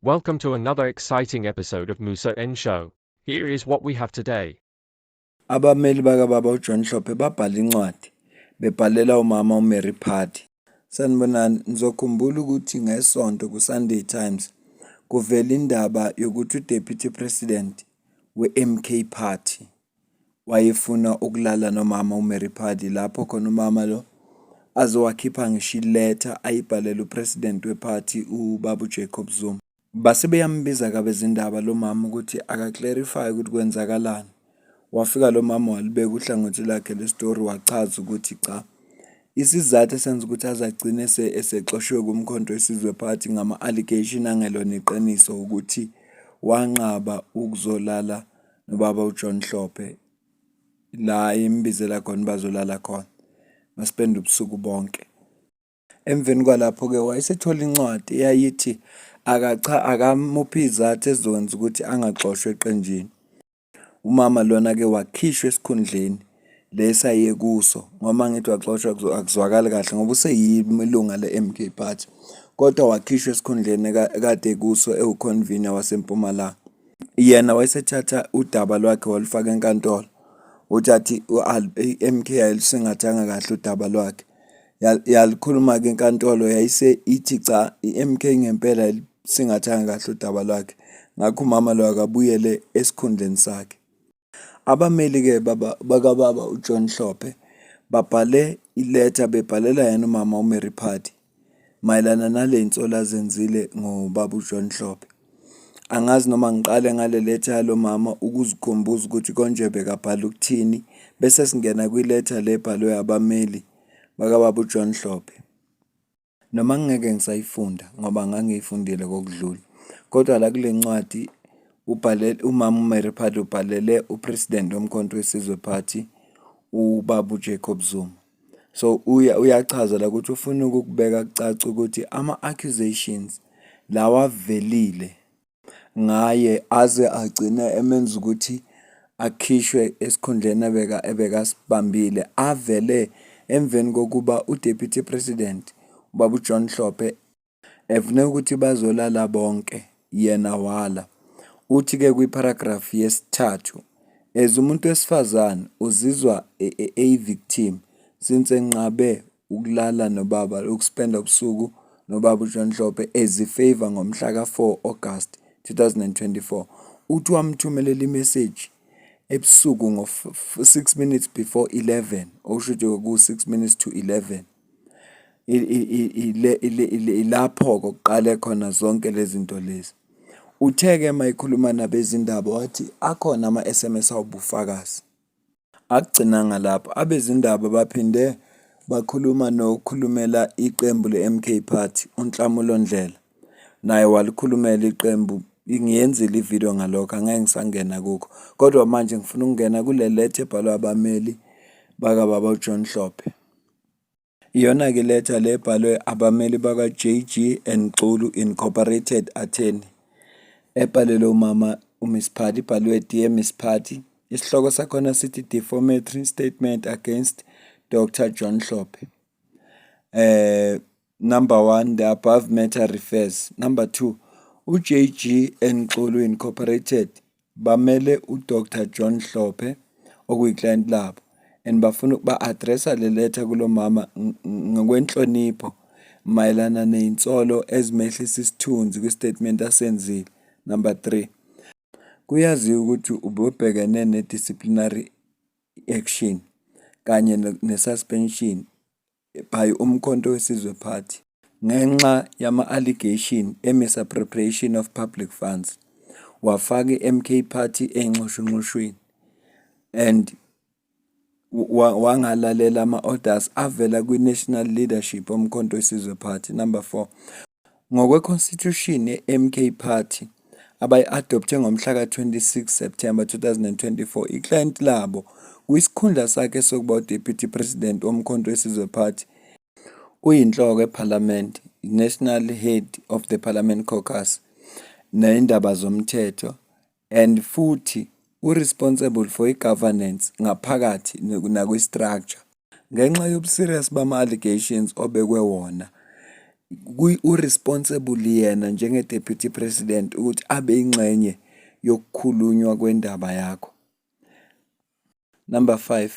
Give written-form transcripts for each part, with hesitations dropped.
Welcome to another exciting episode of Musa N Show. Here is what we have today. Abameli bakababa uJohn Hlophe babhala incwadi bebhalela umama uMary Phadi. Sanibonani, nizokhumbula ukuthi ngeSonto ku-Sunday Times kuvela indaba yokuthi uDeputy President we-MK Party wayefuna ukulala nomama uMary Phadi, lapho khona umama lo aze wakhipha ngisho iletha ayibhalela uPresident weparty, ubaba uJacob Zuma. Base beyambiza-ke abezindaba lo mama ukuthi aka-clarify ukuthi kwenzakalani. Wafika lo mama walibeka uhlangothi lakhe lesitori, wachaza ukuthi cha, isizathu esenza ukuthi aze agcine esexoshiwe kuMkhonto weSizwe Party ngama-allegation angelona iqiniso ukuthi wanqaba ukuzolala nobaba uJohn Hlophe la embizela khona bazolala khona, baspenda ubusuku bonke. Emveni kwalapho-ke wayesethola incwadi eyayithi akacha akamuphi izathu ezizokwenza ukuthi angaxoshwa eqenjini. Umama lona-ke wakhishwa esikhundleni lesi aye kuso, ngoba ngithi waxoshwa akuzwakali kahle ngoba useyilunga le-MK Party, kodwa wakhishwa esikhundleni kade kuso ewu-convener waseMpumalanga. Yena wayesethatha udaba lwakhe walufaka enkantolo, uthi athi i-MK ayilusingathanga kahle udaba lwakhe. Yalikhuluma-ke inkantolo, yayise ithi cha, i-MK ngempela ayilusingathanga kahle udaba lwakhe, ngakho umama lo akabuyele esikhundleni sakhe. Abameli-ke bakababa uJohn Hlophe babhale iletha bebhalela yena umama uMary Phadi mayelana nale nsolo azenzile ngobaba uJohn Hlophe. Angazi noma ngiqale ngale letha yalo mama ukuzikhumbuza ukuthi konje bekabhala ukuthini, bese singena kwiletha le ebhalwe abameli bakababa uJohn Hlophe. Noma ngingeke ngisayifunda ngoba ngangiyifundile kokudlula, kodwa la kule ncwadi ubhalele umama uMary Phadi, ubhalele uPresident woMkhonto weSizwe Party, ubaba uJacob Zuma. So uyachaza la ukuthi ufuna ukukubeka kucace ukuthi ama-accusations lawa avelile ngaye aze agcine emenza ukuthi akhishwe esikhundleni ebekasibambile, avele emveni kokuba uDeputy President ubaba uJohn Hlophe evune ukuthi bazolala bonke, yena wala. Uthi-ke kwi-paragraph yesithathu, as umuntu wesifazane uzizwa eyi-victim since enqabe ukulala nobaba, ukuspenda ubusuku nobaba uJohn Hlophe ezifavor ngomhla ka-4 August 2024. Uthi wamthumelela imeseji ebusuku ngo-6 minutes before 11, okusho ukuthi ku-6 minutes to 11. Ilapho-ke okuqale khona zonke lezi zinto lezi. Uthe-ke uma ekhuluma nabezindaba wathi akhona ama-SMS awubufakazi. Akugcinanga lapho, abezindaba baphinde bakhuluma nokhulumela iqembu le-MK Party, uNhlamulo Ndhlela. Naye walikhulumela iqembu, ngiyenzile ividiyo ngalokho, angeke ngisangena kukho. Kodwa manje ngifuna ukungena kule letha ebhalwe abameli bakababa uJohn Hlophe. Iyona-ke letha le ebhalwe abameli bakwa-JG and Xulu Incorporated Attorney, ebhalelwe umama uMiss Phadi, ibhalwe "Dear Miss Phadi". Isihloko sakhona sithi "Defamatory Statement Against Dr John Hlophe". Number one, the above matter refers. Number two, u-JG and Xulu Incorporated bamele uDr John Hlophe okuyi-client labo, and bafuna ba-addressa le letha kulo mama ngokwenhlonipho mayelana nezinsolo ezimehlisa isithunzi kwi-statement asenzile. Number three, kuyaziwa ukuthi ubebhekene ne-disciplinary action kanye ne-suspension by uMkhonto weSizwe Party ngenxa yama-allegation e-misappropriation of public funds. Wafaka i-MK Party ey'nxushunxushwini and wangalalela ama-orders avela kwi-national leadership woMkhonto weSizwe Party. Number four, ngokwe-constitution ye-MK Party abayi-adopthe ngomhla ka-26 September 2024, i-client labo kwisikhundla sakhe sokuba uDeputy President woMkhonto weSizwe Party uyinhloko ePhalamende, National Head of the Parliament Caucus ney'ndaba zomthetho, and futhi u-responsible for i-governance ngaphakathi nakwi-structure. Ngenxa yobu-serious bama-allegations obekwe wona, U-responsible yena njenge-deputy president ukuthi abe ingxenye yokukhulunywa kwendaba yakho. Number 5,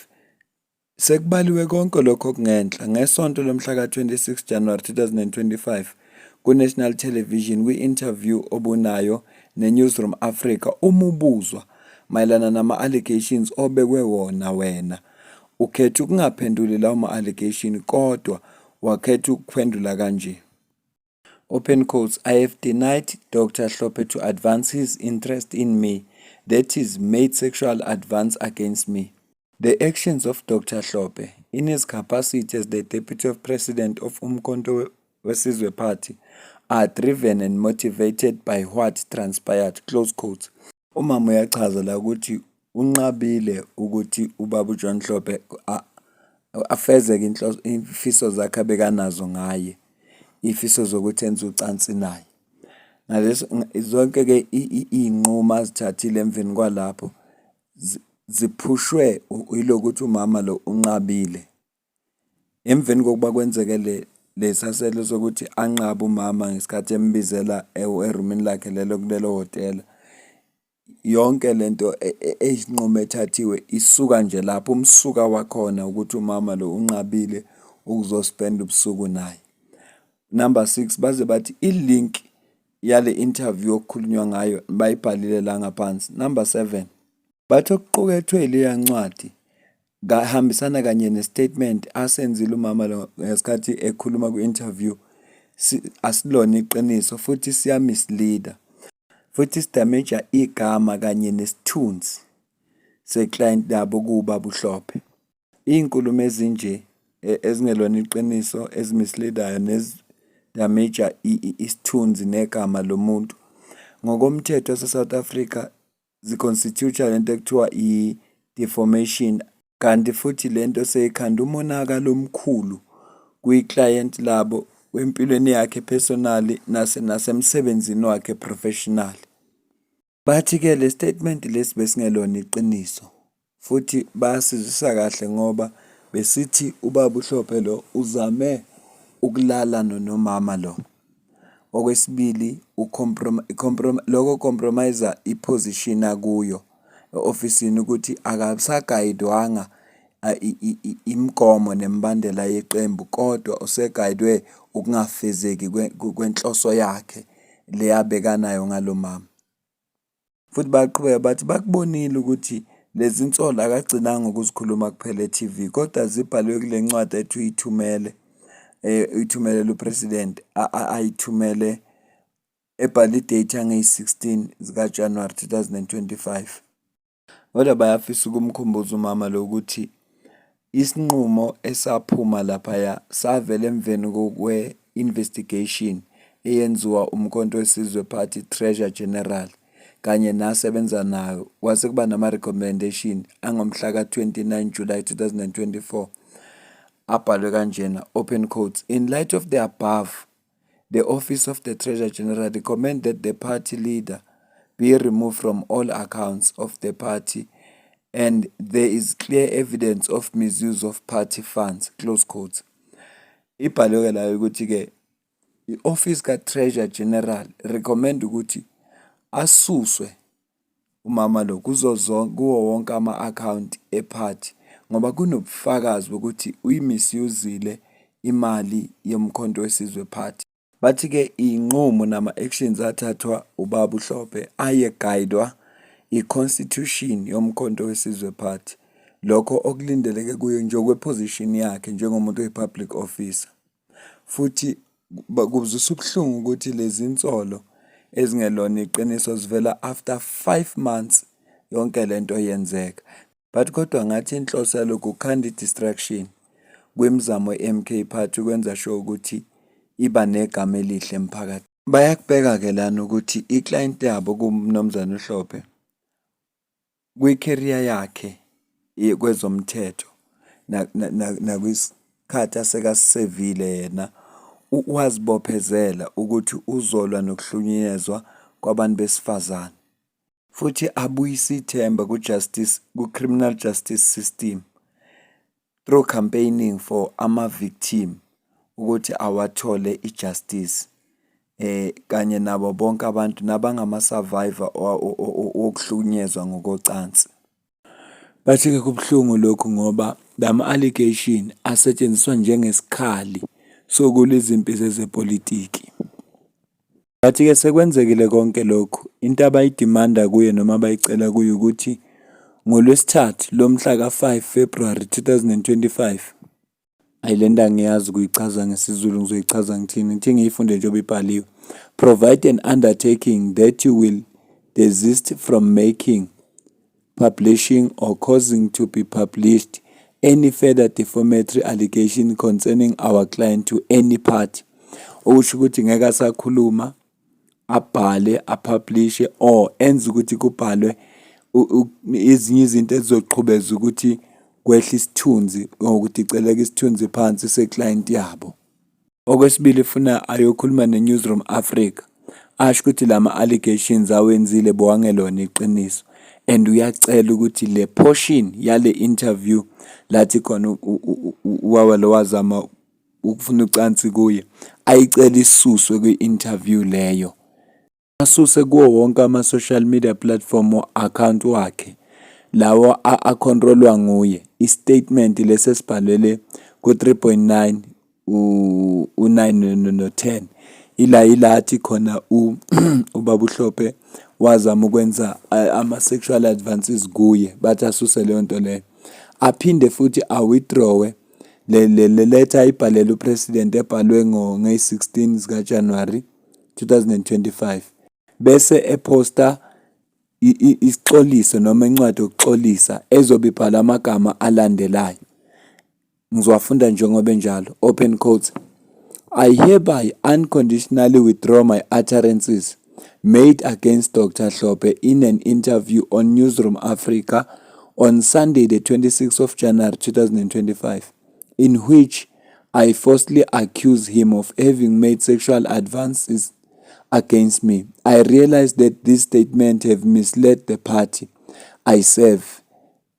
Sekubaliwe konke lokhu okungenhla, ngeSonto lomhla ka-26 Januwari 2025 ku-National Television kwi-interview obunayo ne-Newzroom Afrika uma ubuzwa mayelana nama-allegations obekwe wona wena ukhethe ukungaphenduli lawo ma-allegation kodwa wakhetha ukuphendula kanje. Open quotes, I have denied Dr Hlophe to advance his interest in me, that is, made sexual advance against me. The actions of Dr Hlophe, in his capacity as the Deputy President of Umkhonto weSizwe Party, are driven and motivated by what transpired. Close quotes. Umama uyachaza la ukuthi unqabile ukuthi ubaba uJohn Hlophe afezeke inhloso izifiso zakhe abekanazo ngaye, izifiso zokuthi enze ucansi naye. Ngaleso zonke-ke iy'nqumo azithathile emveni kwalapho ziphushwe yilokuthi umama lo unqabile. Emveni kokuba kwenzeke le lesa sehlo sokuthi anqabe umama ngesikhathi embizela erumini lakhe lelo kulelo hhotela, yonke lento eyinqumo ethathiwe isuka nje lapho umsuka wakhona ukuthi umama lo unqabile ukuzospenda ubusuku naye. Number 6, baze bathi i-link yale interview okukhulunywa ngayo bayibhalile la ngaphansi. Number 7, bathi okuqukethwe yileya ncwadi kahambisana kanye ne-statement asenzile umama lo ngesikhathi ekhuluma kwi-interview asilona iqiniso futhi siya-mislead-a futhi si-damage-a igama kanye nesithunzi se-client yabo kuwubaba uHlophe. Iy'nkulumo ezinje ezingelona iqiniso ezi-mislead-ayo nezi-damage-a isithunzi negama lomuntu ngokomthetho wase-South Africa zi-constitute lento ekuthiwa i-defamation, kanti futhi lento seyikhanda umonakalo omkhulu kwi-client labo empilweni yakhe personally nasemsebenzini wakhe professionally. Bathi-ke le statement lesi besingelona iqiniso futhi bayasizwisa kahle ngoba besithi ubaba uHlophe lo uzame ukulala nomama lo. Okwesibili, lokho compromise i-position akuyo e-ofisini ukuthi akasagayidwanga imigomo nemibandela yeqembu kodwa usegayidwe ukungafezeki kwenhloso yakhe le abekanayo ngalo mama. Futhi bayaqhubeka bathi bakubonile ukuthi lezi nsolo akagcinanga ukuzikhuluma kuphela e-TV kodwa zibhaliwe kule ncwadi ethi uyithumele uyithumelele u-president ayithumele ebhala i-date yangeyi-16 zikaJanuwari 2025. Kodwa bayafisa ukumkhumbuza umama lo ukuthi isinqumo esaphuma laphaya savela emveni kwe-investigation eyenziwa Umkhonto weSizwe Party Treasurer General kanye nasebenza nayo, kwase kuba nama-recommendation angomhla ka-29 July 2024 abhalwe kanjena, open quotes, in light of the above, the office of the Treasurer General recommend that the party leader be removed from all accounts of the party and there is clear evidence of misuse of party funds, close quotes. Ibhalwe-ke la ukuthi-ke i-office ka-Treasurer General recommend ukuthi asuswe umama lo kuzo zonke kuwo wonke ama-account e-party ngoba kunobufakazi bokuthi uyi-misuse-ile imali yoMkhonto weSizwe Party. Bathi-ke iy'nqumo nama-actions athathwa ubaba uHlophe aye-guide-wa i-constitution yoMkhonto weSizwe Party. Lokho okulindeleke kuye njengokwe-position yakhe njengomuntu oyi-public officer. Futhi kuzwisa ubuhlungu ukuthi lezi nsolo ezingelona iqiniso zivela after 5 months yonke lento yenzeka. But kodwa ngathi inhloso yalokhu ukukhanda i-distraction kwimizamo ye-MK Party ukwenza sure ukuthi iba negama elihle emphakathini. Bayakubheka-ke lana ukuthi i-client yabo kuwumnumzane uHlophe kwi-career yakhe kwezomthetho nakwisikhathi asekasevile yena wazibophezela ukuthi uzolwa nokuhlukunyezwa kwabantu besifazane futhi abuyise ithemba ku-justice, ku-criminal justice system through campaigning for ama-victim. ukuthi awathole i-justice kanye nabo bonke abantu nabangama-survivor wokuhlukunyezwa ngokocansi. Bathi-ke kubuhlungu lokhu ngoba lama-allegation asetshenziswa njengesikhali sokulwa izimpi zezepolitiki. Bathi-ke sekwenzekile konke lokhu, into abayidimanda kuye noma abayicela kuye ukuthi ngoLwesithathu lomhla ka-5 February 2025, Ayi le nto angiyazi ukuyichaza ngesiZulu ngizoyichaza ngithini ngithi ngiyifunde njengoba ibhaliwe. Provide an undertaking that you will desist from making, publishing or causing to be published any further defamatory allegation concerning our client to any party. Okusho ukuthi ngeke asakhuluma abhale a-publish-e or enze ukuthi kubhalwe ezinye izinto ezizoqhubeza ukuthi kwehle isithunzi or kudiceleke isithunzi phansi se-client yabo. Okwesibili funa ayokhuluma ne-Newsroom Africa asho ukuthi lama-allegations awenzile bowangelona iqiniso and uyacela ukuthi le portion yale interview lathi khona ubaba lo wazama ukufuna ucansi kuye ayicele isuswe kwi-interview leyo. Asuse kuwo wonke ama-social media platform account wakhe lawo a-control-wa nguye i-statement lesi esibhalele ku-3.9 u-9 no-10 ila ila athi khona ubaba uHlophe wazama ukwenza ama-sexual advances kuye bathi asuse leyo nto leyo. Aphinde futhi a-withdraw-e le letter ayibhalele u-president ebhalwe ngeyi-16 zikaJanuwari 2025 bese e-post-a isixoliso noma incwadi yokuxolisa ezobe ibhalwe amagama alandelayo. Ngizowafunda njengoba enjalo, open quotes. I hereby unconditionally withdraw my utterances made against Dr. Hlophe in an interview on Newsroom Africa on Sunday, the 26th of January 2025, in which I falsely accuse him of having made sexual advances against me. I realize that this statement have misled the party I serve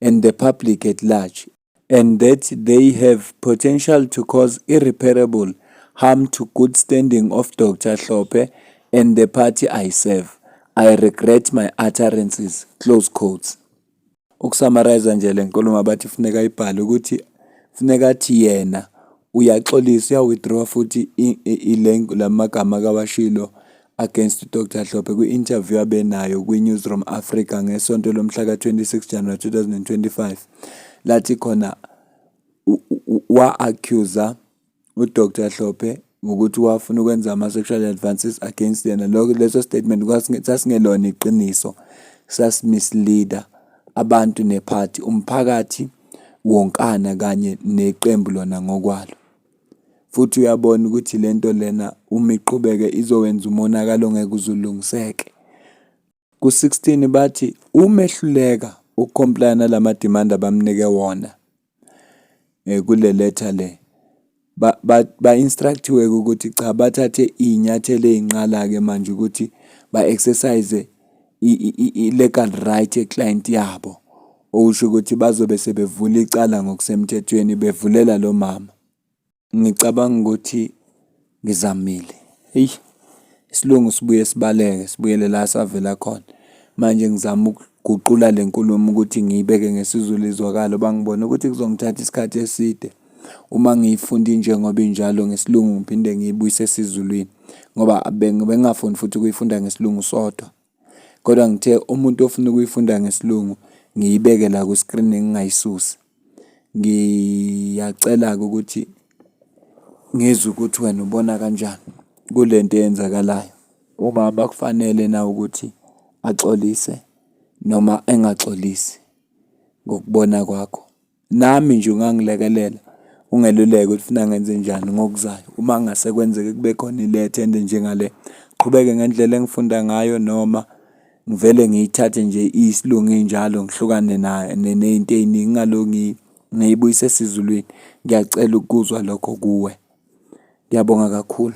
and the public at large, and that they have potential to cause irreparable harm to good standing of Dr. Hlophe and the party I serve. I regret my utterances. Close quotes. Uku-summarize nje le nkulumo abathi funeka ibhale ukuthi funeka athi yena uyaxolisa uya-withdraw futhi lamagama akawashilo against Dr Hlophe kwi-interview abenayo kwi-Newsroom Africa ngesonto lomhla ka-26 January 2025 lathi khona wa-accuse uDr Hlophe ngokuthi wafuna ukwenza ama-sexual advances against yena. Lokho leso statement sasingelona iqiniso, sasi-mislead-a abantu nephathi, umphakathi wonkana kanye neqembu lona ngokwalo. Futhi uyabona ukuthi lento lena uma iqhubeke izowenza umonakalo ongeke uze ulungiseke. Ku-16 bathi uma ehluleka uku-comply-a nalama demand abamnike wona kule letter le, ba-instruct-iwe ukuthi cha bathathe iy'nyathelo ey'nqala-ke manje ukuthi ba-exercise i-legal right ye-client yabo. Okusho ukuthi bazobe sebevula icala ngokusemthethweni bevulela lo mama. Ngicabanga ukuthi ngizamile. Eyi, isilungu sibuye sibaleke sibuyele la savela khona. Manje ngizama ukuguqula le nkulumo ukuthi ngiyibeke ngesiZulu izwakale ngoba ngibona ukuthi kuzongithatha isikhathi eside uma ngiyifunda injengoba injalo ngesiLungu ngiphinde ngiyibuyise esiZulwini ngoba bengingafuni futhi ukuyifunda ngesiLungu sodwa. Kodwa ngithe umuntu ofuna ukuyifunda ngesiLungu ngiyibeke la ku-screen ngingayisusi. Ngiyacela-ke ukuthi ngizwe ukuthi wena ubona kanjani kule nto eyenzakalayo. Umama kufanele na ukuthi axolise noma engaxolisi ngokubona kwakho? Nami nje ungangilekelela ungeluleke ukuthi funa ngenze njani ngokuzayo uma kungase kwenzeke kube khona iletha ende njengale. Ngiqhubeke ngendlela engifunda ngayo noma ngivele ngiyithathe nje iyisilungu injalo ngihlukane nayo ney'nto ey'ningi ngingalokhu ngiyibuyise esiZulwini. Ngiyacela ukuzwa lokho kuwe. Ngiyabonga kakhulu.